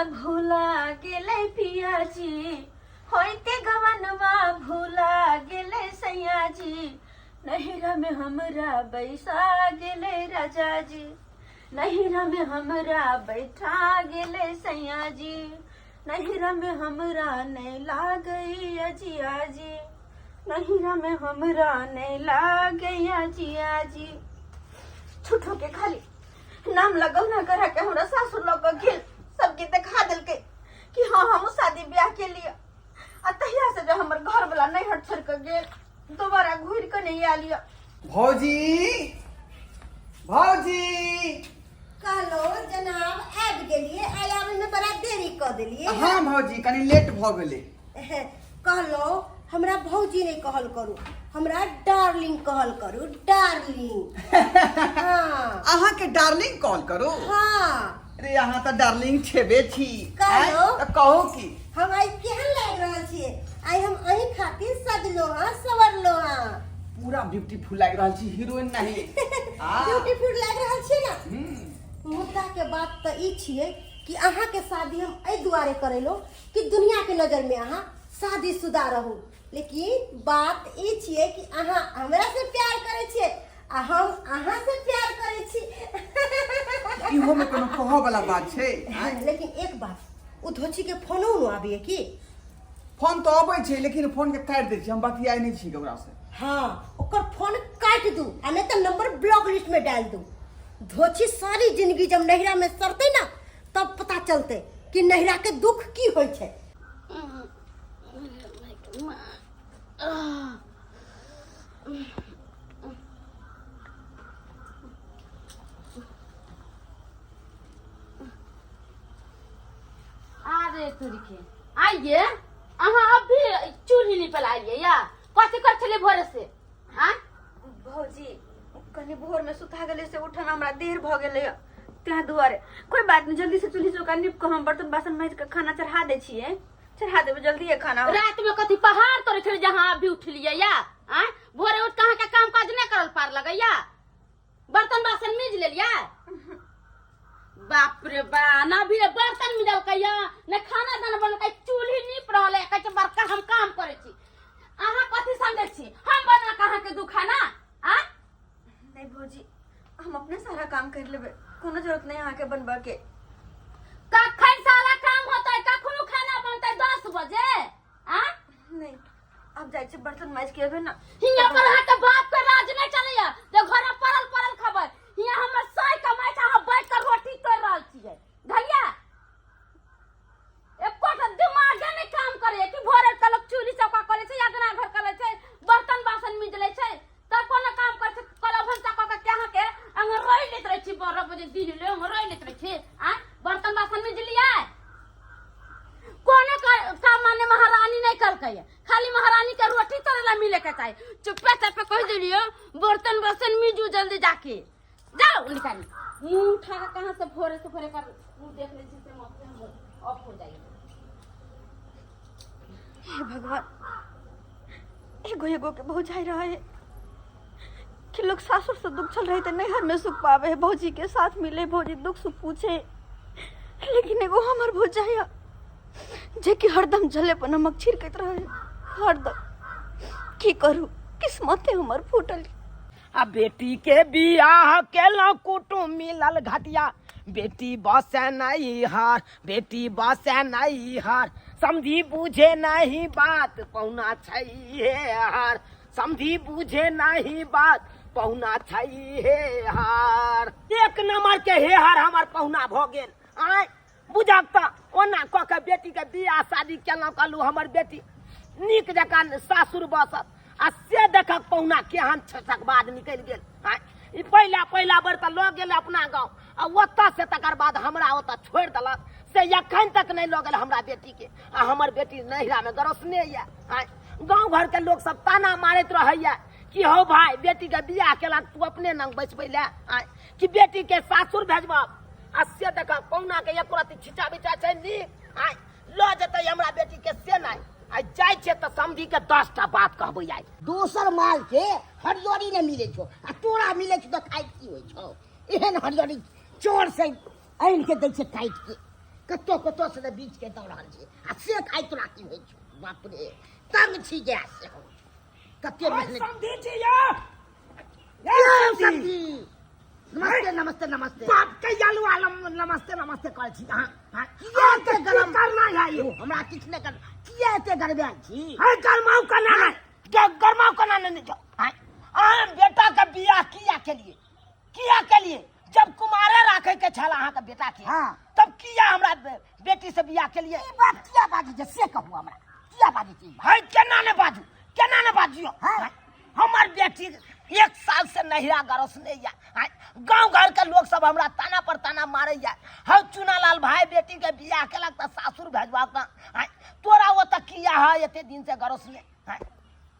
भुला गेलै पियाजी, होइते गवनवा भुला गेलै सैया जी, नैहरा में हमरा बैसा गेलै राजा जी, नैहरा में हमरा बैठा गेलै सैया जी, नैहरा में हमरा नहीं लागैया जिया जी, नैहरा में हमरा नहीं लागैया जिया जी। झूठो के खाली नाम लगल ना करा के हमरा सासुर लग के गेल, सबके देखा देलकै कि हाँ हम शादी ब्याह के लिए। आ तहिया से जो हमर घर वाला नैहर छोड़ के गेल, दोबारा घुर के नहीं आयल यऽ। भौजी, भौजी। कहलो जनाब, आबि गेलियै? आइ आबैमे बड़ा देरी कऽ देलियै। हाँ भौजी, कनी लेट भऽ गेलै। कहलो, हमरा भौजी नहि कहल करू, हमरा डार्लिंग कहल करू, डार्लिंग। हाँ। अहाँके डार्लिंग कॉल करू? हाँ। अरे, अहाँ तऽ डार्लिंग छेबे छी। कहलो। आँय, तऽ कहू की। हम आइ केहन लागि रहल छियै? आइ हम अहीं खातिर सजलो हँ, सवरलो हँ। पूरा ब्यूटीफुल लागि रहल छी, हीरोइन नहीं आ। ब्यूटीफुल लागि रहल छियै ने? हम्म। मुद्दा के बात तऽ ई छियै कि अहाँके शादी हम एहि दुआरे करेलहुँ कि दुनिया के नजर में अहाँ शादीशुदा रहू, लेकिन बात ई छियै कि अहाँ हमरा से प्यार करै छियै आ हम अहाँ से प्यार करै छी। इहो में कोनो कहऽ वाला बात छै? आँय? लेकिन एक बात, ओ धोची के फोनो उनो आबैए की? फोन तऽ अबै छै, लेकिन फोन के काटि दै छी, हम बतियाइ नहि छी ककरा से। हाँ, ओकर फोन काटि दू आ नहीं तो नंबर ब्लॉक लिस्ट में डाल दू। धोची सारी जिंदगी जब नैहरा में सड़ते ना, तब पता चलते कि नैहरा के दुख की होइ छै। अरे तुरके आइए, अहाँ अभी चूल्ही निपल आइए या कथी कर छलियै भोरे से? हाँ। भौजी, कनि भोर में सुता गेलै से उठन हमरा देर भऽ गेलै, तें दुआरे। कोई बात नहीं, जल्दी से चूल्ही चौका नीप के हम बर्तन बासन माजि के खाना चढ़ा दै छियै, चढ़ा देबै जल्दी खाना। रात में कथी पहाड़ तोड़ै छलियै जहाँ अभी उठलियै या? आँ, भोरे उठ के अहाँके काम काज नहि करल पार लगैया? बर्तन बासन मिज लेलियै? बाप रे बा, ना भी बर्तन मिजलकै या ने खाना दाना बनलकै, चूल्ही नीप रहल है, कहै छै बड़का हम काम करै छी। अहाँ कथी समझै छी, हम बना के अहाँके दू खाना? आ नहीं भौजी, हम अपने सारा काम कर लेबै, कोनो जरूरत नहीं अहाँके बनबऽ के। कखन सारा काम होतै? कखनो खाना बनतै 10 बजे? आ नहीं, अब जाइ छी बर्तन माजि के एबै ना। हियां पर अहाँके बाप के राज नहीं चलैया जे घर में पड़ल पड़ल खबर। हियां हमर साय कमाइ छै, अहाँ बैठ के रोटी तोड़ि रहल छियै। धलिया एकोटा दिमागे नहि काम करैया कि भोरे के लोक चूल्ही चौका करै छै, अगना घर करै छै, बर्तन बासन मिज लै छै, तब कोनो काम करै छै। कल भनसा कऽ के अहाँके अहाँ रोइ लैत रहै छी, 12 बजे दिन ले अहाँ रोइ लैत रहै छी। आँय, बर्तन बासन मिज लियै? कोनो काम माने महारानी नहीं करकै, खाली महारानी के रोटी तोड़े ला मिले के चाही। चुप्पे चापे कह दिलियो, बर्तन बासन मिजू जल्दी जाके, जाओ निकाली मुंह उठा के कहां से भोरे से भोरे कर मुंह देख ले छी से माथे हमर ऑफ हो जाइए। हे भगवान, एगो एगो के भौजाई रहे कि लोग सासुर से दुख चल रहे थे, नैहर में सुख पावे है, भौजी के साथ मिले, भौजी दुख सुख पूछे, लेकिन एगो हमर भौजाई है जे कि हरदम जले पर नमक छिड़कैत रहे हरदम। की करू, किस्मते हमर फूटल। आ बेटी के बियाह केलहुँ, कुटुम मिलल घटिया, बेटी बसे नहीं हार, बेटी बसे नहीं हार, समझी बुझे नहीं बात पहुना छै हे हार, समझी बुझे नहीं बात पहुना छै हे हार। एक नंबर के हे हार हमर पहुना भऽ गेल। आय बुझक तऽ ओना कऽ के बेटी के बियाह शादी केलहुँ, कहलहुँ हमर बेटी नीक जकाँ सासुर बसत, आ से देखक पहुना केहन छसक बाद निकलि गेल। आँय, ई पहिला पहिला बेर तऽ लऽ गेल अपना गाँव, आ ओतऽ से तकर बाद हमरा ओतऽ छोड़ि देलक, से एखन तक नहि लऽ गेल हमरा बेटीके, आ हमर बेटी नैहरामे गरसने यऽ। आँय, गाँव घरके लोक सब ताना मारैत रहैया कि हौ भाय, बेटीके बियाह केलक, तू अपने नंग बैसबै लए? आँय, कि बेटीके सासुर भेजबह? आ से देखक पहुनाके एको रत्ती खिचा बिचा छै नीक? आँय, लऽ जेतै हमरा बेटीके से नहि। आइ जाइ छियै तऽ समधीके 10टा बात कहबै आइ। दोसर माल के हरियरी नहि मिलै छौ आ तोरा मिलै छौ तऽ खाइत की होइ छौ? एहन हरियरी चोर से आनि के दै छै काटि के। कतौ कतौ से तऽ बीच के दऽ रहल छै आ से खाइ तोरा की होइ छौ बाप रे तंग छी गैस से हम कते मेहनत समझी जी यौ यौ समधी नमस्ते नमस्ते नमस्ते बाप के आलू आलम नमस्ते नमस्ते करै छी अहाँ हाँ? किया एते गरम करना है यौ हमरा किछु नहि कर किया एते गरबायल छी है गरमाउ कना नहीं गरमाउ कना नहीं जाओ हाँ? अहाँ बेटा के बियाह किया के लिए किया के लिए जब कुमारे राखे के छल अहाँ के बेटा के हाँ। तब किया हमरा बेटी से बियाह के लिए ई बात किया बाजै छै से कहू हमरा किया बाजै छी ई बात? है केना ने बाजू केना ने बाजियो हाँ। है, हमर बेटी एक साल से नहिरा गरसने या है, गांव घर के लोग सब हमरा ताना पर ताना मारे या हौ चुनालाल भाई बेटी के बियाह केलक तऽ सासुर भेजबाक ना है, तोरा ओतऽ किया है एते दिन से गरसने है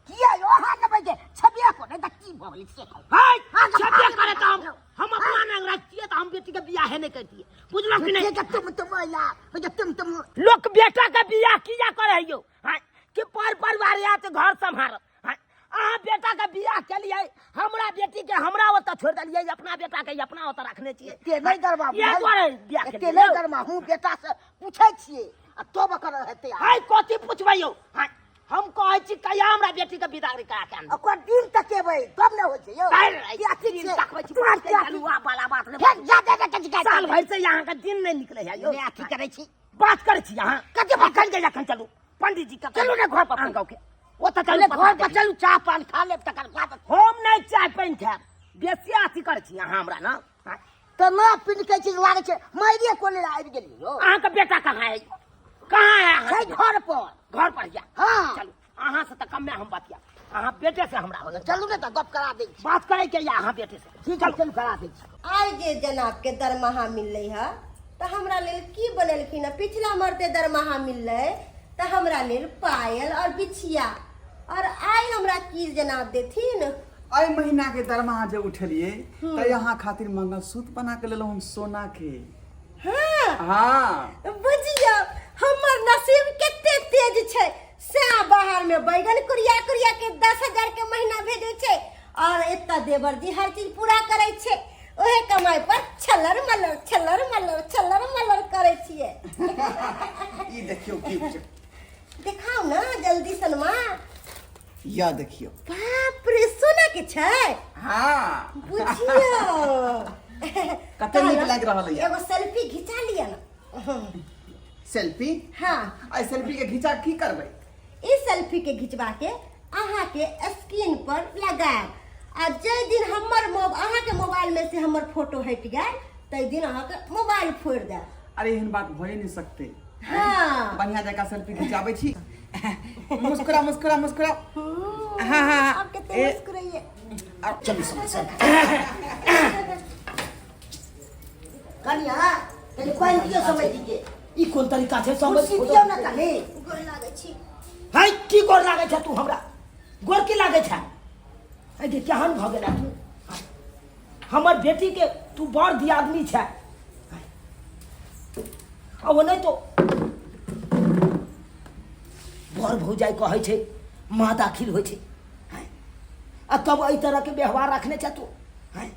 किया यो अहाँ लेबै जे छबिया को नहि तऽ की भऽ गेलै से कहू है हाँ, तऽ छेबे भाग करे तऽ हम भाग। हम अपना नंग रखतियै तऽ हम बेटी के बियाहे नहि करतियै बुझलौ कि नहि के तुम तुम या जे तुम तुम लोक बेटा के बियाह किया करे है यौ हैं कि पर परिवार या तऽ घर सम्हारत हैं अहाँ बेटा के बियाह केलियै हमरा बेटी के हमरा ओतऽ छोड़ि देलियै अपना बेटा के अपना ओतऽ रखने छियै एते नहि गरमा इएह दुआरे बियाह एते केलियै नहि यौ। गरमा हूँ बेटा से पूछै छियै आ तब ओकर हेतै है कथी पुछबै यौ हैं हम कहै छी कहिया हमरा बेटी के विदागरी करा के आनब ओकर दिन तकेबै तब ने होइ छै यौ काल्हि की अथी दिन छै? तकबै छी, तुरंत बाप रे, हलुआ वाला बात नहि फेर जा दे दे के साल भरि से अहाँ के दिन नहि निकलै है यौ नहि अथी करै छी बात करै छी अहाँ कथी बात? अखन के जखन चलू पंडित जी के चलू ने घर पर। अहाँ गाँव के ओतऽ चलू चलू घर पता पर चलू चाह पान खा लेब तकर बाद हम नहि चाय पानि खायब बेसी अथी करै छी अहाँ हमरा ने हाँ? तऽ ना पिनकै छी लागै छै मारिए कोने लए आबि गेलियै यौ अहाँके बेटा कहाँ है कहाँ है छै अहाँके घर पर घर पर या हाँ। चलू अहाँ से तऽ कमे हम बतिया अहाँ बेटे से हमरा हो चलू ने तऽ गप करा दै छी बात करे के या अहाँ बेटे से ठीक है चलू करा दै छी आइ जे जनाबके दरमाहा मिललै हँ तऽ हमरा लेल की बनेलखिन हँ पिछला मरते दरमाहा मिललै तऽ हमरा लेल पायल और बिछिया और आइ हमरा की जनाब देथिन एहि महीना के दरमाहा जे उठेलियै तऽ यहाँ खातिर मंगलसूत्र बना के लेलहुँ हम सोना के हाँ हाँ बुझियौ हमर नसीब कते तेज छै से बाहर में बैगन कुरिया कुरिया के 10,000 के महीना भेजै छै और एतऽ देवर जी हर चीज पूरा करै छै ओहे कमाई पर छलर मलर छलर मलर छलर मलर करै छियै ई देखियौ गिफ्ट देखाउ ने जल्दी सनमा या देखियौ बाप रे सोना के छै हाँ बुझियौ कते नीक लागि रहल यऽ। एगो सेल्फी घिचा लिअ ने सेल्फी हाँ आ सेल्फी के घिचा की करबै ई सेल्फी के घिचवा के अहाँ के स्क्रीन पर लगायब आ जाहि दिन हमर अहाँ के मोबाइल में से हमर फोटो हटि गेल ताहि दिन अहाँ के मोबाइल फोड़ि देब अरे एहन बात भए नहीं सकते हाँ। बढ़िया जगह सेल्फी खिंचाबै छी मुस्कुरा मुस्कुरा मुस्कुरा हाँ हाँ अब कते मुस्कुराइए चलू समस्या कनिया कनि पानि दियौ समय के ई कोन तरीका छै समझ कुर्सी दियौ ने कनि गोर लागै छी है की गोर लागै छै तू हमरा गोर की लागै छै है के केहन भऽ गेला तू हमर बेटी के तू बड़ दियादनी छै आ ओ नहि तो बड़ भौजाइ कहै छै माँ दाखिल होइ छै हैं? आ तब एहि तरहके व्यवहार रखने छै तू हैं?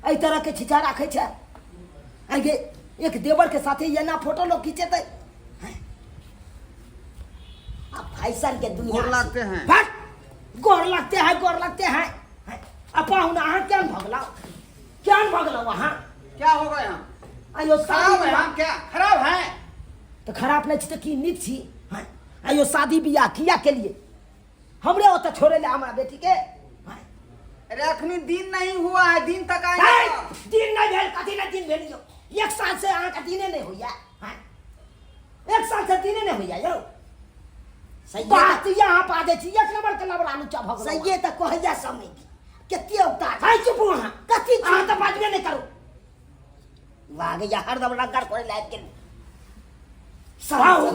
एहि तरहके छिछा राखै छै आइ गे एक देवरके साथे एना फोटो लोग खिंचेतै आ फैशन के दुनिया गोर लागते हैं भट गोर लगते हैं गोर लगते हैं हैं? आ पाहुन अहाँ केहन भऽ गेलौ केहन भऽ गेलौ अहाँ क्या हो गए हम आयो खराब है हम क्या खराब है तऽ खराब नहि छी तऽ की नीक छी हैं? आयो शादी बियाह किया के लिए हमरे ओतऽ छोड़े ले हमरा बेटी के हैं? अरे अखनी दिन नहीं हुआ है दिन तक है, आएंगे दिन नहि भेल कथी नहि दिन भेल यौ एक साल से अहाँके दिने नहि होइया हैं? एक साल से दिने नहि होइया यौ सही बात यहाँ बाजै छी एक नंबर के लबड़ा लुच्चा भऽ गेलौ सही तऽ कहैया समय के कते औतार है चुप अहाँ कथी चुप? अहाँ तऽ बाजबे नहि करू लागैया हरदम लंगर करे लायक गेल सराउ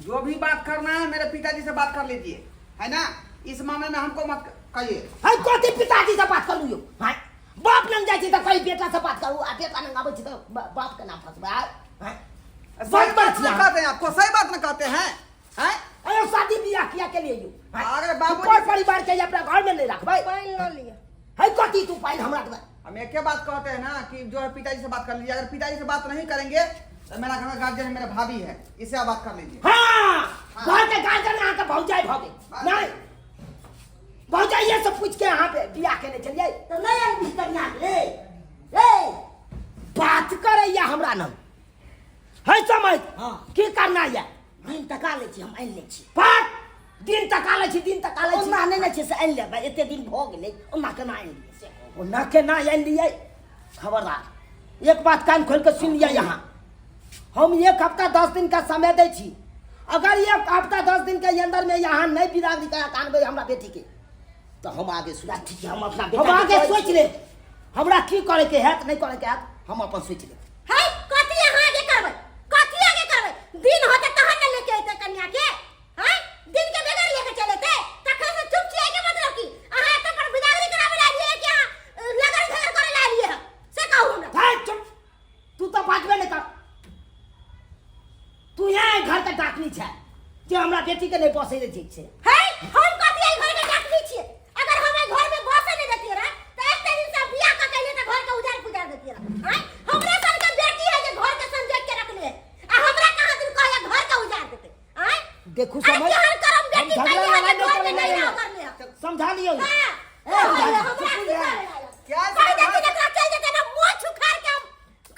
जो भी बात करना है मेरे पिताजी से बात कर लीजिए है ना इस मामले में हमको मत कहिए है कथी पिताजी से बात करू यौ हैं बाप लग जाइ छी तऽ कही बेटा से बात करू आ बेटा लग आबै छी तऽ बाप के नाम फसबै हैं सही बात बात छी न अहाँ। कहते हैं आपको सही बात न कहते हैं हैं अरे शादी बियाह किया के लिए यौ हैं? अगर बाबूजी- पर परिवार के अपना घर में नहीं रखबै पानि लऽ लिअ है कथी तू पानि हमरा देबै हम एक ही बात कहते हैं ना कि जो है पिताजी से बात कर लीजिए अगर पिताजी से बात नहीं करेंगे तो मेरा घर का गार्जियन मेरा भाभी है, इससे आप बात कर लीजिए। हाँ, घर के गार्जियन अहाँके भौजाइ भऽ गेल। नहि, भौजाइए से पूछि के अहाँ बियाह केने छलियै। तऽ नहि अनबी कनिया के ए? बात करैया हमरा न है समझ। हाँ। की करना ये? दिन तका लै छी, हम आनि लै छी। पाट दिन तका लै छी, दिन तका लै छी। ओना नहि ने छै से आनि लेबै, एते दिन भऽ गेलै, ओना केना आनि लियै से कहू। ओना केना आनि लियै? खबरदार, एक बात कान खोल के सुन लिअ। यहाँ हम एक हफ्ता 10 दिन का समय दै छी। अगर एक हफ्ता 10 दिन के अंदर में यहाँ नहीं बिदागरी करा के आनबै हमरा बेटी के, तो हम आगे सोच, ठीक छै, हम अपना हम बेटा के आगे कहै सोच छी। लेब हमरा की करे के हैत, नहीं करे के हैत, हम अपन सोच लेब। है कथी अहाँ आगे करबै? कथी आगे करबै? दिन होते तहन ने लेके अयतै कन्या के। हैं, दिन के बगैर लेके चले ते तखन से चुप छियै के मतलब की अहाँ एतऽ पर बिदागरी कराबै ला एलियै कि अहाँ लगन झगड़ करे ला एलियै हँ से कहू हमरा। है चुप, तू तो बाजबे नहीं कर। तू यहाँ घर के डाकनी छै जे हमरा बेटी के नहीं बसै दै ठीक छै। है हम कथी एहि घर के डाकनी छियै? अगर हम एहि घर में बसै नहीं देतियै रह त एते दिन से बियाह क के एलियै त घर के उजाड़ पुजाड़ देतियै रह। हैं, हमरे सन के बेटी है जे घर के संजोग के रखले है आ हमरा कहाँ दिन कहया घर के उजाड़ देते। हैं, देखू अरे समझ, केहन करम हम बेटी झगड़ा कहिया लड़ाई जे नहीं घर में करे नहीं नहीं। रह करले है। समझा लियो। हाँ, ए, कहैया, समझा। हमरा की करे आयल? क्या कहि समझा? देथिन एकरा चलि जेतै ना, मोछ उखाड़ के हम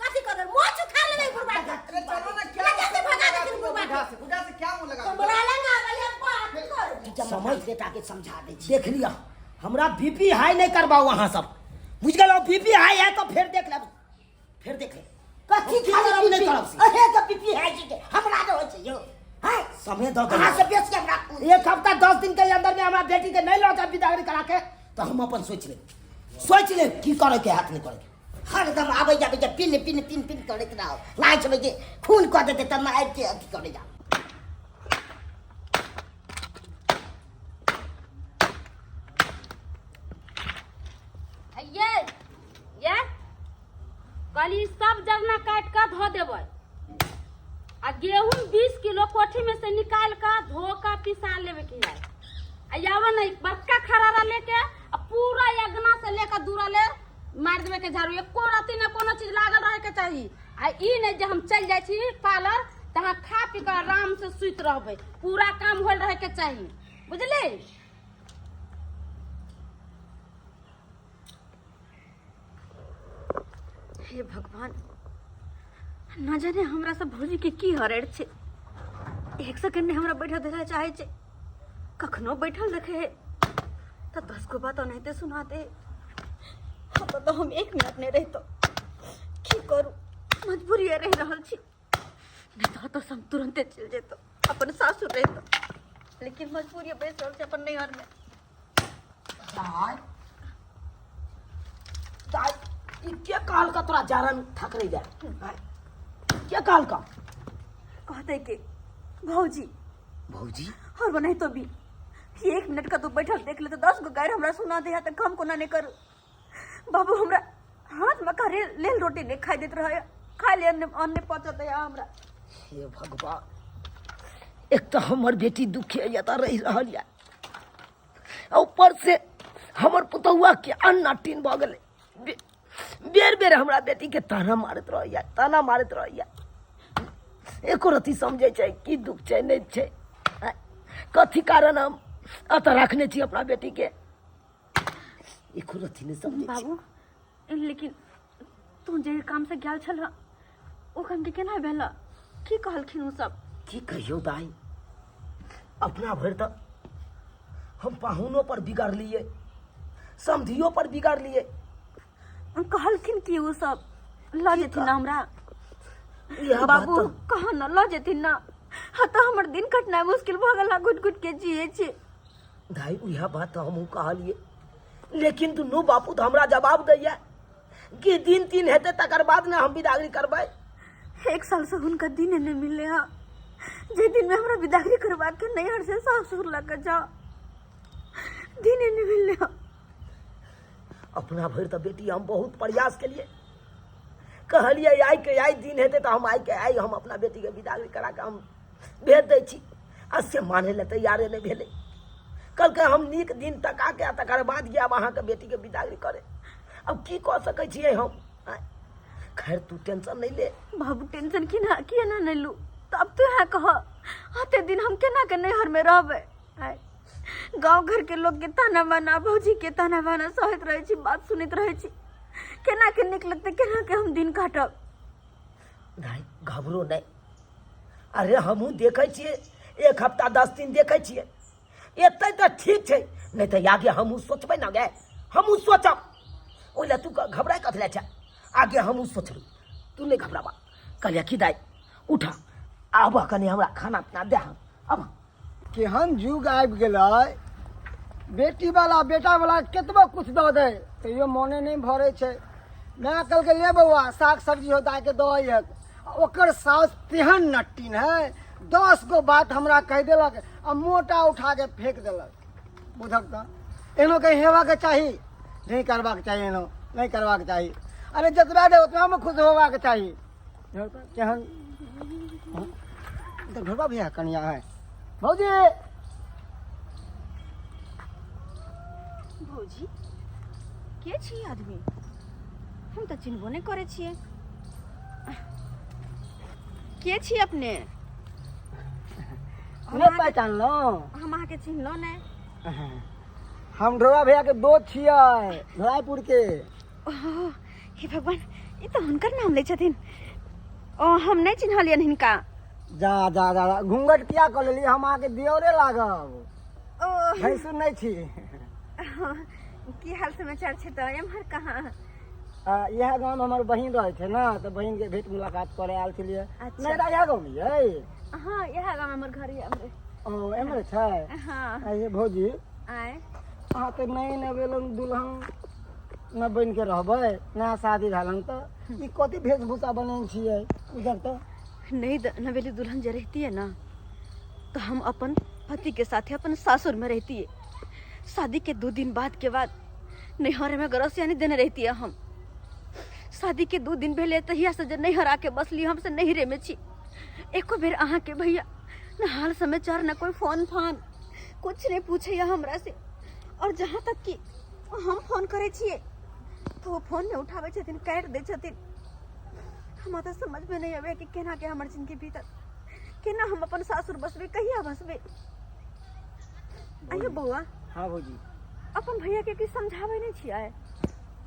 कथी करबै? मोछ उखाड़ लेबै बुढ़बा के। अरे चलो ना, क्या लगा के भगा देथिन बुढ़बा बुढ़ा के। से, बुढ़ा से क्या मुंह लगा? हमरा लग आबैया बात करू। समझ। बेटा के समझा दै छी। देख लिया, हमरा बीपी हाई नहीं करबाओ अहाँ सब, बुझ गेलौ? बीपी हाई है तो फिर देख लेब, फिर देख लेब। कथी हम की खाली करब, नहीं बीपी? करब से। अहे के बीपी है जी के हमरा नहि होइ छै यौ। हैं, समय दऽ अहाँ देलहुँ। से बेसी हमरा कोन? एक हफ्ता 10 दिन के अंदर में हमरा बेटी के नहीं लऽ जाब बिदागरी करा के तो हम अपन सोच लेब, सोच लेब की करे के हाथ नहीं करे के। हरदम आबै जाबै जे पिन पिन पिन पिन करैत रहो, लागै छै जे खून कऽ देतै तब आबि के अथी करै जाउ। ये ये कहली सब जरना काटि कऽ धो देबै आ गेहूं 20 किलो कोठी में से निकाल कऽ धो कऽ पिसा लेबे के है। आ याव नहीं बड़का खरारा लेके आ पूरा अगना से लेके दूरा ले मारि देबे के झाड़ू, एको रत्ती ने कोनो चीज लागल रहे के चाही। आ ई नहीं जे हम चलि जाइ छी पार्लर तऽ अहाँ खा पी कऽ आराम से सुति रहबै, पूरा काम होल रहे के चाही, बुझली? हे भगवान, न जाने हमरा सब भौजी के की हरड़ छै, एक सेकंड नहि हमरा बैठल देला चाहे छै। कखनो बैठल देखे है तऽ 10 गो बात ओनाहिते सुना दे। हाँ, तऽ हम 1 मिनट नहि रहितो, की करू, मजबूरी रहि रहल छी, नहि तऽ ओतऽ से हम तुरन्ते चलि जैतहुँ, अपन सासुर रहितहुँ, लेकिन मजबूरी बैस रहल छै अपन नैहरमे। दाय दाय, ई के कहलका तोरा जारन थकरै जा? के कहलका? कहते के भौजी। भौजी? और बनाई तो भी 1 मिनट का तो बैठल देख ले तो 10 गो गायर हमरा सुना दे त काम कोना नहीं करू। बाबू हमरा हाथ में करे लेल रोटी नहीं खाई देत रहे, खाई ले अन्न अन्न पचत है हमरा। हे भगवान, एक तो हमर बेटी दुखे यता रहि रहल या, ऊपर से हमर पुतहुआ के अन्न टीन भऽ गेलै। बेर बेर हमरा बेटी के ताना मारैत रहैया, ताना मारैत रहैया, एको रत्ती समझै छै की दुख छै नहि छै, कथी कारण हम एतऽ रखने छी अपना बेटी के, एको रत्ती नहि समझै छै। बाबू, लेकिन तू जे काम से गेल छल ओ काम के केना भेल, की कहलखिन ओ सब? की कहियौ दाई, अपना भरि तऽ हम पाहुनो पर बिगड़लियै, समधियो पर बिगड़लियै। कहलखिन कि ओ सब लऽ जेथिन ना हमरा? इएह बात बाबू तऽ- कहाँ न लऽ जेथिन ना, हाँ तऽ हमर दिन कटनाइ मुश्किल भऽ गेल, घुटि घुटि के जियै छी। दाई उएह बात तऽ हमहूँ कहलियै, लेकिन दुनू बापू तऽ हमरा जवाब दैया कि दिन तीन हेतै तकर बाद ने हम बिदागरी करबै। 1 साल से हुनका दिन नहीं मिलले हा, जे दिन में हमरा बिदागरी करवा के नैहर से सासुर लऽ के जाओ, दिन नहीं मिलले हा। अपना भरि तऽ बेटी हम बहुत प्रयास केलियै, कहलियै आइ के आइ दिन हेतै तऽ हम आइ के आइ हम अपना बेटीके बिदागरी करा के हम भेज दै छी, आ से मानै लए तैयारे नहि भेलै। कहलकै हम नीक दिन तका के आ तकर बाद जायब अहाँके बेटीके बिदागरी करे। अब की कऽ सकै छियै हम? आँय? खैर तू टेंशन नहीं ले। बाबू टेंशन की ना किया ना नहीं लू, तो अब तू यहाँ कह आते दिन हम केना के नैहर में रहबै। आय गाँव घर के लोग के ताना बाना, भौजी के ताना बाना सहैत रहै छी, बात सुनैत रहै छी, केना के नीक लगतै, केना के हम दिन काटब। नहीं घबरो नहीं, अरे हमहूँ देखै छियै एक हफ्ता 10 दिन देखै छियै, एतै तऽ ठीक छै, नहीं तऽ आगे हमहूँ सोचबै ने गे, हमहूँ सोचब, ओहि लए तू घबराय कथी लए छै, आगे हमहूँ सोचबै, तू नहीं घबराबा। कहलियै की दाइ उठा आबह कनि हमरा खाना पीना दे, आब केहन जुग आबि गेलै, बेटी वाला बेटा वाला केतबो कुछ दऽ दै तैयो मोने नहि भरै छै। माय कहलकै ले बौआ साग सब्जी हो दाके दऽ अइहक, ओकर साउस तेहन नट्टिन है 10 गो बात हमरा कहि देलक आ मोटा उठा के फेंक देलक। बुझक तऽ एहनो कहीं हेबाके चाही नहि, करबाक चाही, एहनो नहि करबाक चाही। अरे जतबा दे ओतबामे खुश होबाक चाही। केहन तऽ ढोरबा भैया कनिया है भौजी। भौजी के छी आदमी, हम तऽ चिन्हबो नहि करै छियै, के छी अपने? नहि पहचानलहुँ? हम अहाँके चिन्हलहुँ नहि। हम ढोरबा भैया के दोस्त छियै धोराईपुर के। ओह हे भगवान, ई तऽ हुनकर नाम लै छथिन। ओ हम नहि चिन्हलियनि हिनका। जा जा जा, घूंघट किया कऽ लेलियै, हम अहाँके दियोरे लागब, ओ भैंसुर नहि छी। की हाल समाचार छै तऽ एम्हर कहाँ? इएह गाँवमे हमर बहिन रहै छै ने, तऽ बहिनके भेंट मुलाकात करे आयल छलियै। अच्छा। नहि तऽ इएह गाँवमे यै? हाँ इएह गाँवमे हमर घर यऽ। ओ एम्हरे छै? हाँ। आइए भौजी। आय। अहाँ तऽ नई नवेलन दुल्हन न बनि के रहबै, नया शादी भेल हन, तऽ ई कथी वेशभूषा बनेने छियै उधर? तऽ नई नवेली दुल्हन जे रहती है ना, तो हम अपन पति के साथे अपन सासुर में रहती है। शादी के 2 दिन बाद के बाद नैहर में गरस यानी देने रहती है। हम शादी के 2 दिन भेले तहिया से जे नैहर आके बसली, हम से नैहरे में छी। एको बेर अहाँ के भैया न हाल समाचार न कोई फोन फान कुछ नहीं पूछे हमरा से। और जहाँ तक कि हम फोन करे छियै तो वो फोन नहीं उठाबै छथिन, काटि दै छथिन। हमरा तऽ समझ में नहीं आबै कि केना के हमर जिंदगी बीतत, केना हम अपन सासुर बसबै, कहिया बसबै। आइयो बौआ। हाँ भौजी। अपन भैया के कि समझाबै नहीं छियै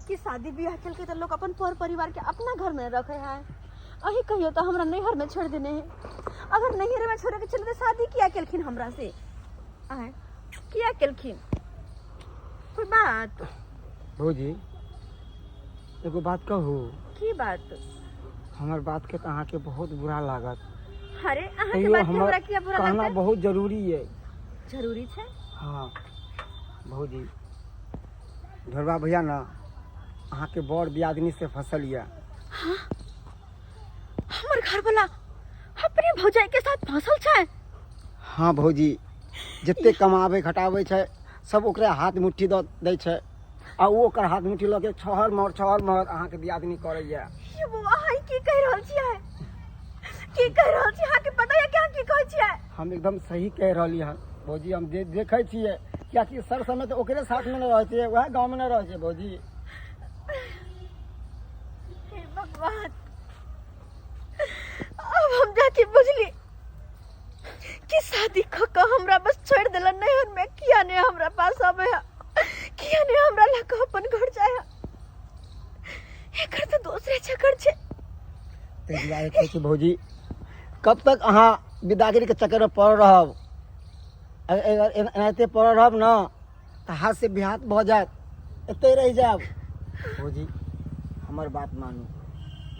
कि शादी बियाह केलकै तऽ लोक अपन पर परिवार के अपना घर में रखे है। अही कहियो तऽ हमरा नैहर में छोड़ देने है, अगर नैहर में छोड़े के छलै तऽ शादी किया केलखिन हमरा से? आय किया केलखिन? कोई बात? भौजी एगो बात कहू। की बात? हमर बात के तऽ अहाँके बहुत बुरा लागत। अरे अहाँके तैयो बात के हमर हमरा किया बुरा कहना लगतै? बहुत जरूरी है। जरूरी छै? हाँ भौजी, ढोरबा भैया ना अहाँके बड़ दियादनी से फसल यऽ। हाँ? हमर घर वाला अपने भौजाई के साथ फसल छै? हाँ भौजी, जते कमाबै खटाबै छै सब ओकरे हाथ मुट्ठी दऽ दै छै, आ ओ ओकर हाथ मुट्ठी लऽ के छहर महर छहर महर अहाँके दियादनी करैया। ये बौआ, अहाँ ई की कहि रहल छियै? की कहि रहल छी? अहाँके पता यऽ कि अहाँ की कहै छियै? हम एकदम सही कहि रहली हन भौजी। हम देखै छियै, कियाकि सर समय तऽ ओकरे साथमे ने रहै छियै, वएह गाँवमे ने रहै छियै भौजी। हे भगवान, अब हम जाके बुझली कि शादी क के हमरा बस छोड़ देलन नैहर में, किया ने हमरा पास आवे है, किया ने हमरा लग के अपन घर जाए है। एकर तऽ दोसरे चक्कर छै। ताहि दुआरे कहै छी भौजी, कब तक अहाँ बिदागरीके चक्करमे पड़ल रहब? अगर एनाहिते पड़ल रहब ने तऽ हाथ से बिहात भऽ जायत, एतहि रहि जायब। भौजी हमर बात मानू,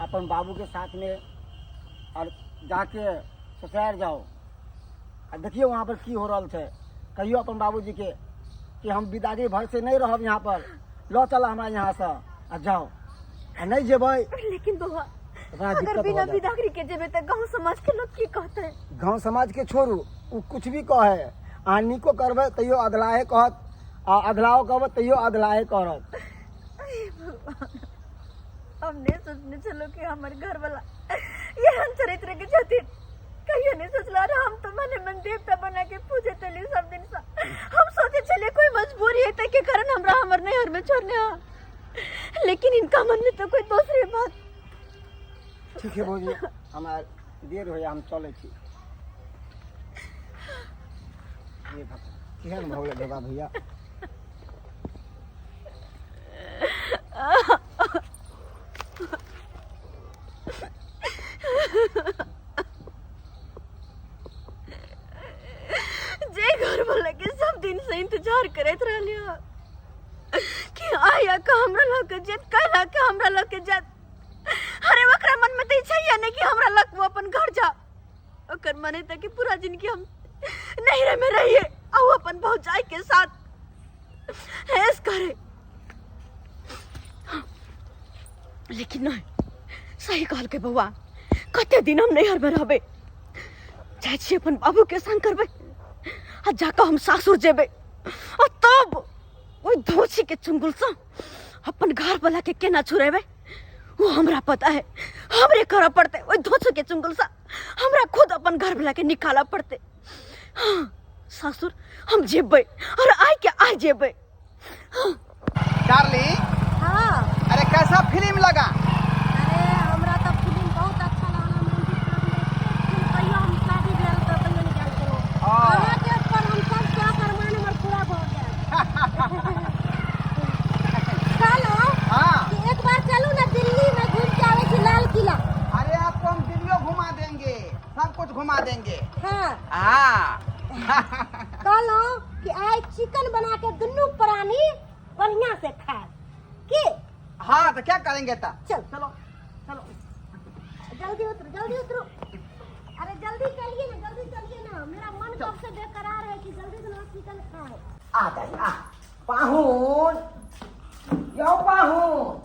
अपन बाबूके साथमे और जाके ससुराल जाओ आ देखियौ वहाँ पर की हो रहल छै। कहियौ अपन बाबूजीके कि हम बिदागरी भर से नहीं रहब यहाँ पर, लऽ चल हमरा यहाँ से आ जाओ। आ नहीं जेबै लेकिन बौआ, बड़ा अगर दिक्कत हो बिना जायत। बिदागरी के जेबै तऽ गांव समाज के लोग की कहतै? गाँव समाज के छोड़ू, ओ कुछ भी कहे, अहाँ नीको करबै तैयो अधलाहे कहत, आ अधलाहो कहबै तैयो अधलाहे करत। हे भगवान, हम नहीं सोचने छलहुँ कि हमर घर वाला एहन चरित्र के छथिन, कहियो नहीं सोचलहुँ। और हम तो मने मन देवता बना के पूजे चली सब दिन से। हम सोचे छलिए कोई मजबूरी है के कारण हमरा हमर नैहर में छोड़ने हा, लेकिन इनका मन में तो कोई दूसरी बात। ठीक है भौजी, हमरा देर होइए, हम चलै छी। हे भगवान, केहन भऽ गेलै ढोबा भैया। जे घर वाला के सब दिन से इंतजार करैत रहलियो कि आया का हमरा लग के जात, काल्हि के हमरा लग के जात। अरे ओकरा मन में तो इच्छा ही नहीं कि हमरा लग वो अपन घर जा। ओकर मन है कि पूरा जिंदगी हम नैहरे में रहिए और अपन भौजाई के साथ ऐस करे। लेकिन नहीं, सही कहल के बउआ, कते दिन हम नैहर में रहबे, जाइ छी अपन बाबू के संग करबै आ जाकऽ हम सासुर जेबै आ तब ओहि धोछी के चुंगुल सँ अपन घर वाला के केना छुड़ेबै वो हमरा पता है। हमरे करऽ पड़तै ओहि धोछी के चुंगुल सँ, हमरा खुद अपन घर वाला के निकालऽ पड़तै। हाँ, सासुर हम जेबै और आइ के आइ जेबै। चार्ली। हाँ। अरे कैसा फिल्म लगा? अरे हमरा तो फिल्म बहुत अच्छा लगल। हम फिल्म कहियो हम शादी भेल तऽ कहियो निकाल करो। हाँ। अहाँके पर हम सब शौक अरमान हमर पूरा भऽ गेल। कहलहुँ हाँ कि एक बार चलू ना दिल्ली में घूम के आबै छी लाल किला। अरे आपको हम दिल्लियों घुमा देंगे, सब कुछ घुमा देंगे। हाँ। हाँ। कहलहुँ कि आइ चिकन बना के दुनू प्राणी बढ़िया से खाए की। हाँ तो क्या करेंगे ता? चल चलो चलो जल्दी उतरो, जल्दी उतरो। अरे जल्दी चलिए ना, जल्दी चलिए ना, मेरा मन कब से बेकरार है कि जल्दी से ना चिकन खाए। आ दाई आ, पाहुन यौ पाहुन,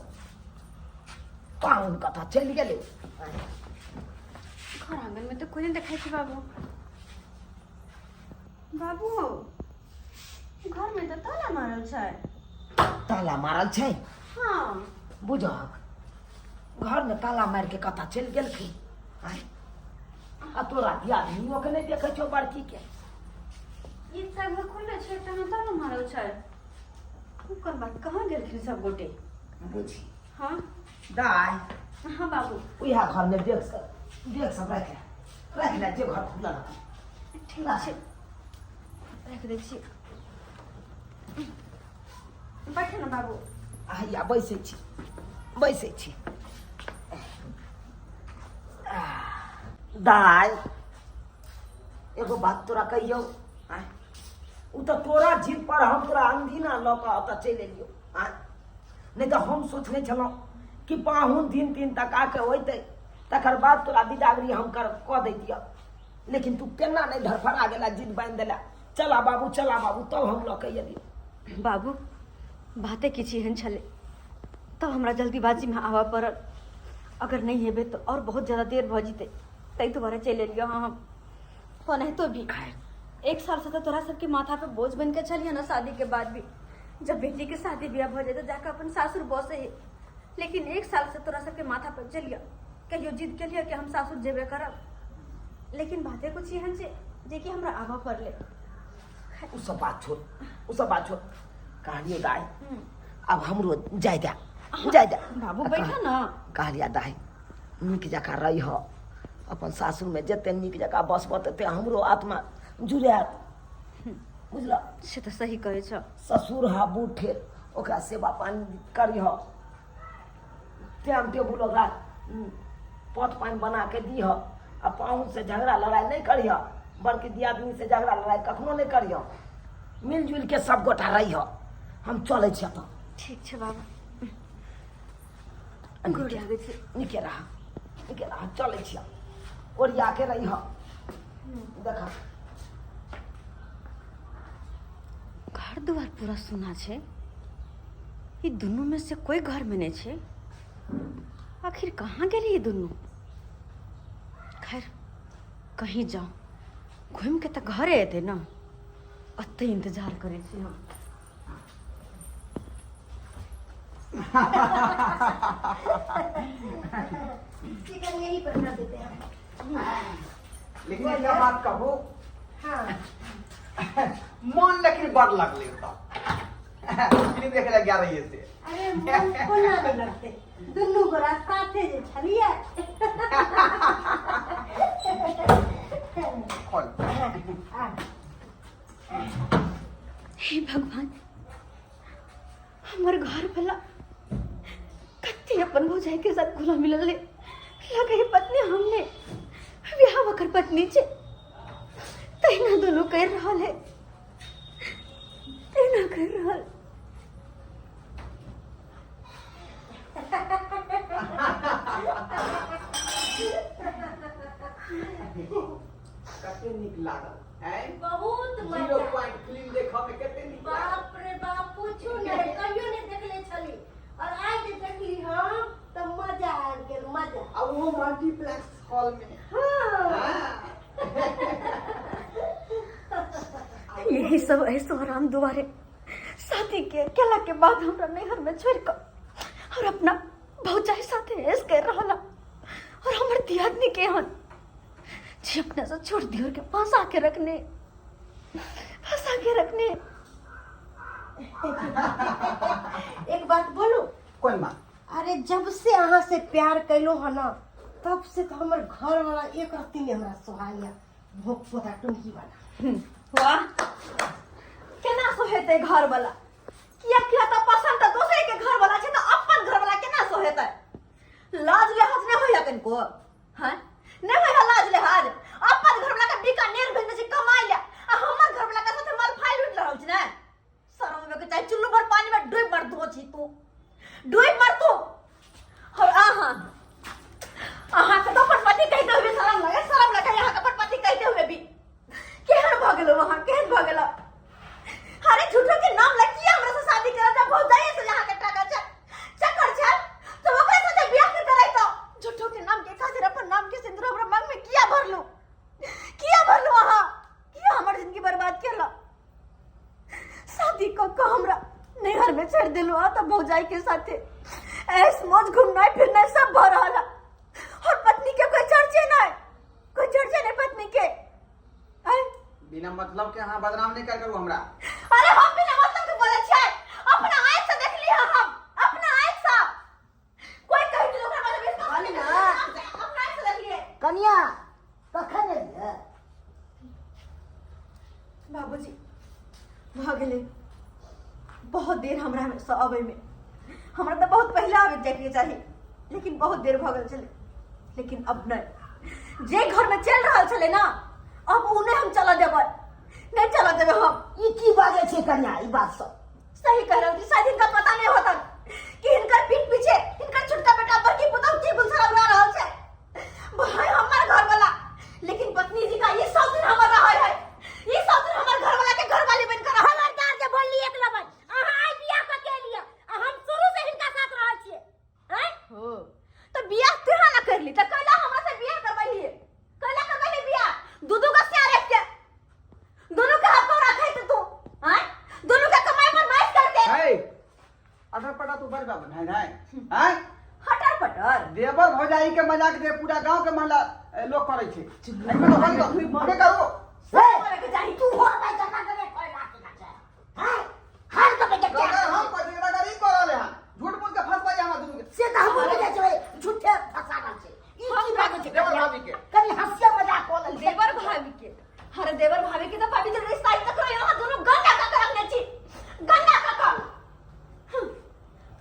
पाहुन कतऽ चलि गेलै? घर आंगन में तो कोई नहीं देखाई छै बाबू। बाबू घर में तो ताला मारल छै। ताला मारल छै? हाँ। बुझक घर में ताला मारि के कतऽ चलि गेलखिन? आँय? आ तोरा दियादनियो के नहि देखै छौ बड़की के? ई सब घर खुलले छै, एकटा में ताला मारल छै। ओकर बाद कहाँ गेलखिन सब गोटे? बुझी। हाँ। दाइ। हाँ बाबू। उएह घर में देख सब, देख सब राखि ले, राखि ले जे घर खुलल रहतै। ठीक छै, राखि दै छी। बैठू ने बाबू। हैया बैसै छी, बैसै छी। दाइ एगो बात तोरा कहियौ? आँय, ओ तऽ तोरा जिद पर हम तोरा अनदिना लऽ कऽ ओतऽ चलि एलियौ। आँय, नहि तऽ हम सोचने छलहुँ कि पाहुन दिन दिन तका के होइतै तकर बाद तोरा बिदागरी हम कर कऽ दैतियौ, लेकिन तू केना नहि धड़फड़ा गेला, जिद बान्हि देला, चला बाबू चला बाबू, तब हम लऽ कऽ एलियौ। बाबू बाते किछु एहन छलै तब हमरा जल्दीबाजीमे आबऽ पड़ल, अगर नहि हेबै तऽ आओर बहुत ज्यादा देर भऽ जेतै, ताहि दुआरे चलि एलियौ। हँ हम ओनाहितो भी एक साल से तऽ तोरा सबके माथा पे बोझ बनि के छलियै ने शादी के बाद भी, जब बेटी के शादी ब्याह भऽ जेतै जाकऽ अपन सासुर बसै है, लेकिन एक साल से तोरा सबके माथा पर चलियै, कहियो जिद केलियै कि हम सासुर जेबे करब, लेकिन बाते कुछ एहन छै जेकि हमरा आबऽ पड़लै। ओ सब बात छोड़, ओ सब बात छोड़, कहलियौ दाइ आब हमरो जाय दे, जाय दे। बाबू बैठा ना। कहलिया दाइ नीक जकाँ रहिह अपन सासुरमे, जते नीक जकाँ बसबह तते हमरो आत्मा जुड़ायत, बुझलह? से तऽ सही कहै छौ। ससुर हा बूढ़ ठेर, ओकरा सेवा पानी करिह, टाइम टेबुल ओकरा पथ पानि बना के दिह, आ पाहुन से झगड़ा लड़ाइ नहि करिह, बड़की दियादनी से झगड़ा लड़ाइ कखनो नहि करिह, मिलजुल के सब गोटा रहिह। हम चलै छी एतऽ। ठीक छै बाबू, गोर लागै छी। नीके रह, नीके रह, चलै छी, ओरिया के रहिह। देख घर दुआर पूरा सुना छै, ई दुनू में से कोई घर में नहीं छै, आखिर कहाँ गेली ई दुनू? खैर कहीं जाओ, घूम के तऽ घरे एतै ने, ओतै इंतजार करै छी हम। चिकन यही पर बना देते हैं। लेकिन एक बात कहू? हाँ। मन लेकिन बड़ लगले ओतऽ। फिल्म देखे लए गेल रहियै से। अरे मन कोना नहि लगतै, दुनू गोरा साथे जे छलियै। खोल। हे भगवान, हमर घर वाला कते अपन भौजाई के साथ घुला मिलल है। लगे पत्नी हमने ब्याह ओकर पत्नी छे, तहिना दोनों कर रहल है, तहिना कर रहल। कते नीक लागल हैं? बहुत जीरो मजा। पॉइंट फिल्म देखऽ में कते नीक लागल। बाप रे बाप, पूछू नहीं, कहियो नहीं देखले छली और आइ जे देखली हम तऽ मजा आबि गेल, मजा। आ ओहो मल्टीप्लेक्स हॉल में। हाँ। हाँ। यही सब ऐसो आराम दुआरे शादी के केला के बाद हमरा नैहर में छोड़ कर और अपना भौजाई साथे ऐस कर रहला और हमर दियादनी के हन जे अपना से छोड़ दियोर के फंसा के रखने, फंसा के रखने। एक बात बोलू? कोन बात? अरे जब से अहाँ से प्यार कैलो हन ना, तब से तो हमर घर वाला एक रत्ती नहीं हमरा सोहाइया, भोग पोता टुनकी वाला। वाह, केना सोहेतै घर वाला? किया किया तऽ पसंद तऽ दोसरे के घर वाला छै, तऽ अपन घर वाला केना सोहेतै? लाज लिहाज नहि होइया कनिको? हैं, नहि होइया लाज लिहाज? अपन घर वाला के बीकानेर भेजने छै कमाइ ले आ हमर घर वाला के साथे माल फाइल उठि रहल छै ने। शरम होबे के चाही, चुल्लू भर पानी में डूबि मरतू छी तू, डूबि मरतू। और अहाँ, अहाँके तऽ अपन पति कहते हुए शरम लगे, शरम लगे अहाँके अपन पति कहते हुए भी। केहन भऽ गेलौ अहाँ, केहन भऽ गेलौ? अरे झूठो के नाम लग किया हमरा से शादी करल जा? भौजाई से अहाँके टाका छै, चक्कर छै, तऽ ओकरे साथे बियाह के कराइतो। झूठो के नाम के खातिर अपन नाम के सिंदूर हमरा मांग में किया भरलू, किया भरलू अहाँ? किया हमर जिंदगी बर्बाद केलौ? शादी कऽ कऽ हमरा नैहर में छोड़ि देलू आ तऽ भौजाई के साथे ऐश मौज घूमनाइ फिरनाइ सब भऽ रहल है और पत्नी के कोई चर्चे नहीं, कोई चर्चे नहीं पत्नी के। आय? बिना मतलब के अहाँ बदनाम नहीं कर करू हमरा। अरे हम बिना मतलब के बोले छियै, अपना आँख से देखली है हम, अपना आँख से। कोई कहि दिलो ओकरा बारे में विश्वास नहीं कनिया। करबै, अपना आँख से देखलियै। कनिया कखन एलियै? बाबूजी भऽ गेलै बहुत देर हमरा से अबै में, हमरा तऽ बहुत पहिले आबि जाइके चाही, लेकिन बहुत देर भऽ गेल छलै। लेकिन अब नहि, जे घर में चलि रहल छलै ना, अब ओ नहि हम चलऽ देबै, नहि चलऽ देबै हम। ई की बाजै छै कनिया, ई बात सब? सही कह रहल छी। शायद हिनका पता नहीं होता कि हिनकर पीठ पीछे हिनकर छोटका बेटा बड़की पुतहु की गुलसरा उड़ा रहल छै। भाई हमर घर वाला, लेकिन पत्नी जी का ई सब दिन हमर रहै है, ई सब दिन हमर घर वाला के घर वाली बन कर रहल। खबरदार जे बोलली एक लबन, अहाँ आइ बियाह कऽ के एलियै आ हम शुरू से हिनका साथ रहल छियै। आँय? हो तो बियाह तुहा ना करली त कैला हमरा से बियाह करबैलियै, कैला करबैली बियाह? दू दू गो सिया रख के दोनों के हाथ पर रखे तू, आँय? दोनों के कमाई पर माइस कर दे। हे अटर पटा तू बड़ बाबन है नहीं हैं? हटर पटर देवर भौजाई के मजाक दे पूरा गांव के महिला लोग करै छै। एहिमे तो बंद करू, हमे करू। हे, करे के चाही। तू हो भाई जका करे कोई बात ना छै। हैं? हर कभी के रगड़ हम कहै छी, रगड़ ई कर रहले हन, झूठ मूठ के फंसबै हमरा दुनू के। से तऽ हमहूँ बुझै छियै, झूठे फंसा रहल छै। ई की बाजै छै? देवर भाभी के। कनी हंसिया मजाक कऽ लेल। देवर भाभी के, अरे देवर भाभी के तो भाभी के रिश्ता तक रहे, अहाँ दोनों गंदा का कर रखने छी, गंदा का कर।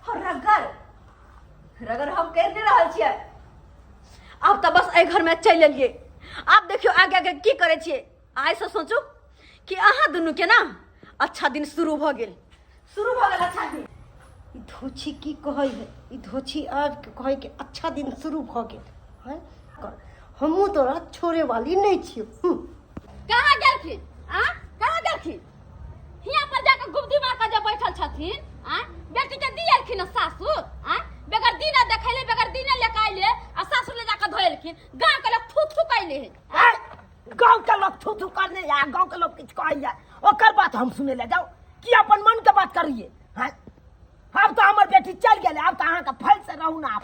और रगड़ रगड़ हम कर नहीं रहल छियै। आब तऽ बस एहि घर में चलि एलियै, आब देखियौ आगे आगे की करै छियै। आइ से सोचू कि अहाँ दुनू के ना अच्छा दिन शुरू भऽ गेल, शुरू भऽ गेल अच्छा दिन। ई धोछी की कहै है? ई धोछी आबि के कहै कि अच्छा दिन शुरू भऽ गेल हैं। हमहूँ तोरा छोड़े वाली नहीं छियौ। कहाँ गेलखिन? आ कहाँ गेलखिन? हियाँ पर जाके गुब्दी मार के जे बैठल छथिन। आ बेटी के दियलखिन सासुर, आ बगैर दीना देखैले, बगैर दीना लेके अयले आ सासुर ले जाके धोएलखिन। गाँव के लोग थू थू कैले है। आय, गाँव के लोग थू थू करने या गाँव के लोग किछु कहैया ओकर बात हम सुनै ले जाउ कि अपन मन के बात करिए? हैं, आब तऽ हमर बेटी चलि गेलै, आब तऽ अहाँके फल से रहू ने, आब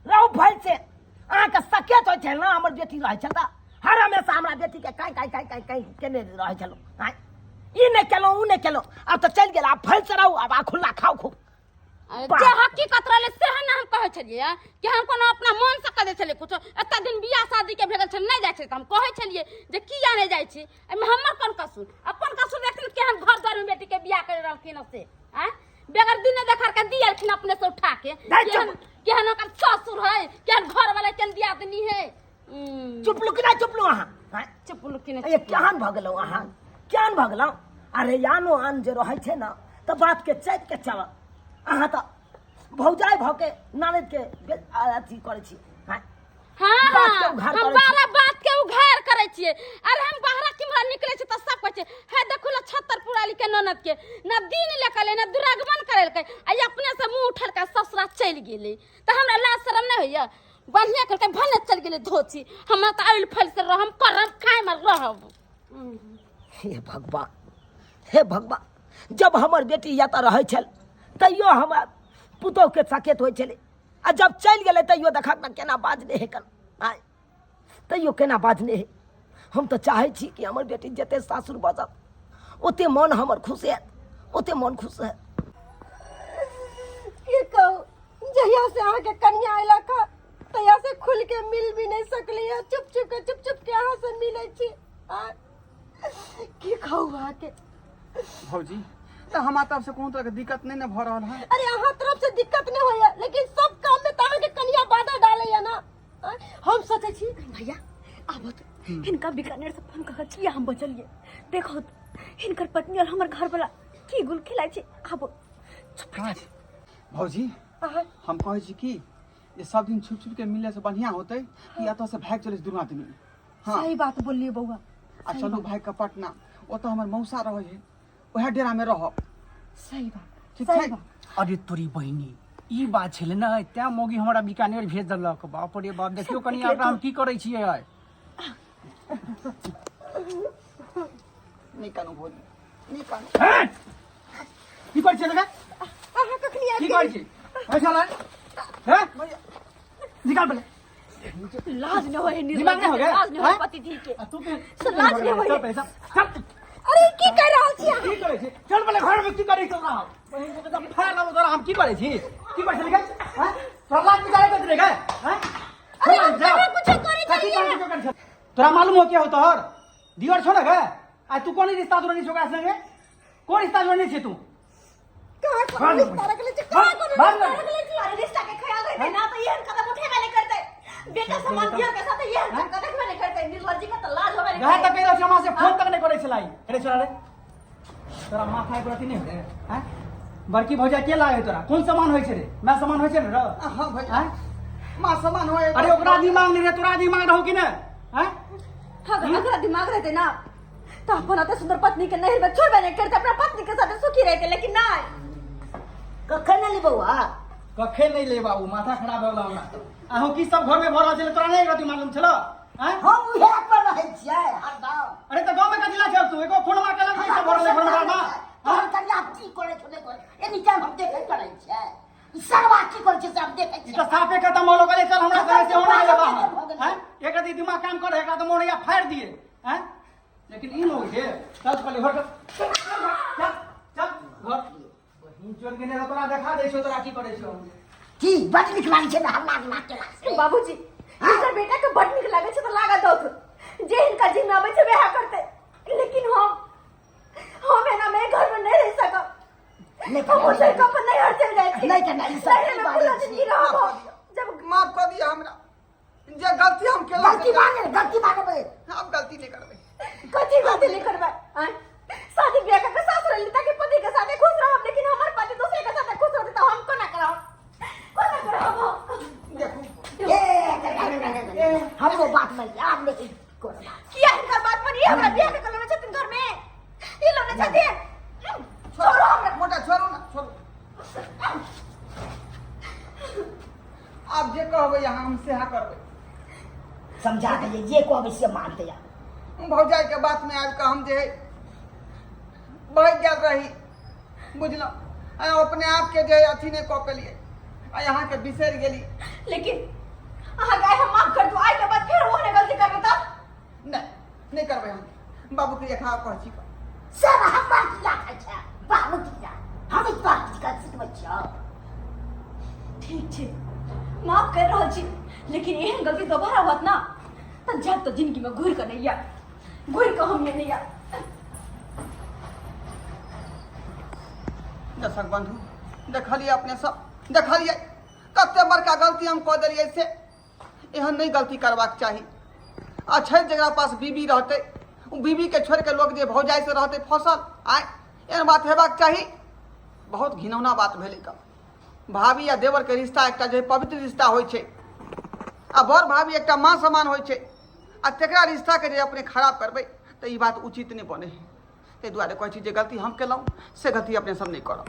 रहू फल से। अहाँके सकेत होइ छै ने हमर बेटी रहै छल तऽ हर हमेशा हमरा बेटीके काँय काँय काँय काँय काँय केने रहै छलहुँ। आँय, ई नहि केलहुँ ओ नहि केलहुँ आब तऽ चलि गेल आब फल चढ़ाउ आब आ खुल्ला खाउ खूब जे हकीकत रहलै सेहे ने हम कहै छलियै कि हम कोनो अपना मन से करै छलियै कुछो। एते दिन बियाह शादी के भेल छलै, नहि जाइ छलै तऽ हम कहै छलियै जे किया नहि जाइ छी, एहिमे हमर कोन कसूर? अपन कसूर देखथिन केहन घर द्वार में बेटी के बियाह कर रहलखिन से, आँय बगैर दिने देखार के दियलखिन अपने से उठा के। नहीं, चुप। केहन केहन ओकर ससुर है, केहन घर वाला, केहन दियादनी है। चुप लू कि नहि चुप लू अहाँ? आँय? चुप लू कि नहि? ए केहन भऽ गेलहुँ अहाँ, केहन भऽ गेलहुँ? अरे आनो आन जे रहै छै ने तऽ बातके चापि के चलत, अहाँ तऽ भौजाइ भऽ के ननद के अथी करै छी। आँय? हाँ, बात के हाँ, उघार हम करै छी। बारह बात के उघार करै छियै। अरे हम बाहर किम्हर निकलै छियै तऽ सब कहै छै हे देखू ने छतरपुर वाली के ननद के न दिन लेकलै न दुरागमन करेलकै, आ ई अपने से मुँह उठेलकै ससुरा चलि गेलै, तऽ हमरा लाज शरम नहि होइया? बढ़िआँ केलकै भने चलि गेलै धोची, हमरा तऽ आयल फैल से रहम करम खायमे रहब। हे भगवान, हे भगवान, जब हमर बेटी एतऽ रहै छल तैयो हमरा पुतोहके सकेत होइ छलै, आ जब चलि गेलै तैयो देखक ने केना बाजले हे कन, आँय तैयो केना बाजले हे। हम तऽ चाहै छी कि हमर बेटी जते सासुर बजत ओते मन हमर खुश हैत, ओते मन खुश हैत। की कहू, जहिया से अहाँके कनिया अयलक हँ तहिया से खुल के मिल भी नहीं सकली है, चुप चुप के चुप चुप के अहाँ से मिलै छी। आँय, की कहू अहाँके भौजी, तऽ हमरा तरफ से कोनो तरह के दिक्कत नहीं ने भऽ रहल है? अरे अहाँ तरफ से दिक्कत नहीं होइया, लेकिन सब काम में तऽ अहाँके कनिया बाधा डालैया ना। आँय, हम सोचै छी भैया आबो तो हिनका बीकानेर से फोन कऽ किया हम बचलिए, देखो तो, हिनकर पत्नी और हमर घर वाला की गुल खिलाइ छै। आबो कहाँ छै भौजी? हम कहै छी कि जे सब दिन छुप छुप के मिले से बढ़िया होते कि एतऽ से भागि चलै छी दुनू आदमी। हाँ सही बात बोललिए बौआ। आ चलू भागि कऽ पटना, ओतऽ हमर मौसा रहै है, वएह डेरा में रहब। सही बात, ठीक सही छै? बात। अरे तोरी बहिनी, ई बात छलै ने, तैं मौगी हमरा बीकानेर भेज देलक। बाप रे बाप, देखियौ कनि एकरा हम की करै छियै आइ। नहि कानू भौजी, नहि कानू। हे! की करै छियै देखै? अहाँ कखनी आबि की करै छी? पैसा लाय। हे? निकाल पहिले। लाज न होय, दिमाग नहि हो गया? लाज न होय हैं? पति धी के। आ तू के से लाज नहि होय। चल पहिले, चल। चल। अरे की कर रहल छी अहाँ? की करै छी? चल पहिले घर में की करै छी तोरा? बहिन के तऽ फाड़ लाबो तोरा, हम की करै छी? की करै छी गे? हैं? तोरा लाज निकाले के रे गे? हैं? अरे हम कहाँ कुछो करै कथी छलियै? करै छी? तोरा मालूम हो के हो तोहर? दियर छौ ने गे? आ तू कोन रिश्ता जोड़ने छी ओकरा संगे? कोन रिश्ता जोड़ने छी तू? कहाँ कोनो रिश्ता रखले छी? कहाँ कोनो रिश्ता रखले छी? अरे रिश्ता के ख्याल रहते ना तो एहन कदम उठेबे नहीं करते, बेटा समान दियर के साथ एहन कदम देखबे नहीं करते। निर्लज्जी का तो लाज होबे नहीं यहाँ तक करते। कहि रहल छी, हमरा से फोन तक नहीं करै छलाई। अरे छोरा रे, तोरा माथा एक रति नहीं रे? हैं? बड़की भौजा के लागे तोरा कोन सामान होइ छै रे? मैं सामान होइ छै ने रे? हाँ भैया, हैं? माँ सामान होय। अरे ओकरा दिमाग नहीं रे, तोरा दिमाग रहो कि ने? हैं? अगर अगर दिमाग रहते ना तो अपन अते सुंदर पत्नी के नहर में छोड़बे नहीं करते, अपना पत्नी के साथ सुखी रहते, लेकिन नहीं। कखन एली बौआ? कखे नहीं ले बाबू, माथा खराब हो गेल हमरा। अहूँ की सब घर में भऽ रहल छलै तोरा नहीं रति मालूम छलो? हैं? हम उहे पर रहै छियै हरदम। अरे तऽ गाँव में कथी ला छल तू? एगो फोन मार के लग सब भऽ रहलै घर में ड्रामा। तोहर कनिया की करै छौ नहि करै, एनी टाइम हम देखै करै छियै। ई सरवा की करै छै से हम देखै ई छियै। तऽ साफे खत्म हो गेलै, चल हमरा संगे सेहो नहि गेलै बाहर। भऽ गेलै। हैं? एक रति दिमाग काम करे, एकरा तऽ मोन होइया फाड़ि दिए। हैं? लेकिन ई लोग के चल पहिले घर चल, चल चल घर। बहिन चोर के ने तोरा देखा दै छौ तोरा की करै छौ। की बड नीक लागै छै ने हल्ला गुल्ला केला से? बाबूजी, हिनकर बेटा के बड नीक लागै छै तऽ लागऽ दौथ, जे हिनका जिम्मा आबै छै वएह करतै, लेकिन हम एना में घर में नहीं रह सकब। नहि हम ओतै के अपन नैहर चलि जाइ छी। नहि तऽ नहि, ई सब नैहर में बाजै पूरा छी। जिंदगी रहब हम। जब माफ कऽ दिअ हमरा, जे गलती हम केलहुँ। गलती मांगे, गलती मांगे। हम गलती नहीं करबै। कथी गलती नहीं करबै? आँय? शादी ब्याह करके सासुर एली ताकि पति के साथे खुश रहब, लेकिन हमर पति दूसरे के साथे खुश रहते तऽ हम कोना करब, कोना करब हम? देखू ए हमरो बात मान ले, आब नहि कोनो बात। किया हिनकर बात पर? ई हमरा ब्याह के करने छथिन घर में, ई लोग छथिन, छोड़ो हमरा। मोटा छोड़ू ना, छोड़ू। आब जे कहबै अहाँ हम सेहा करबै। समझा देलियै, जे कहबै से मानतै। आब भौजाई के बात में आबि कऽ हम जे है बहि गेल रही, बुझलहुँ? आ अपने आप के जे अथी नहि कऽ पेलियै आ अहाँके बिसरि गेली। लेकिन अहाँ के आइ हम माफ कर दू, आइ के बाद फेर ओहने गलती करबै तब? नहि, नहि करबै हम। बाबू के देखा कहै छी। सर हमर किया खाइ छै बाबू किया हम तोरा किछु कर सिखबै छियौ। ठीक छै, माफ कर रहल छी, लेकिन एहन गलती दोबारा होत ना तऽ जायब तऽ जिंदगी में घुरि कऽ नहि आयब, घुरि कऽ हम नहि आयब। दर्शक बंधु, देखलिए अपने सब, देखलिए कते बड़का गलती हम कऽ देलियै, से एहन नहि गलती करबाक चाही। आ छै जकरा पास बीबी रहतै, ओ बीबीके छोड़ि कऽ लोक जे भौजाइसँ रहतै फसल, आँय एहन बात हेबाक चाही? बहुत घिनौना बात भेलै। कऽ भाभी आ देवरके रिश्ता एकटा जे पवित्र रिश्ता होइ छै, आ बर भाभी एकटा माँ समान होइ छै, आ तकरा रिश्ताके जे अपने खराब करबै तऽ ई बात उचित नहि बनै है। ताहि दुआरे कहै छी, जे गलती हम केलहुँ से गलती अपने सब नहि करब।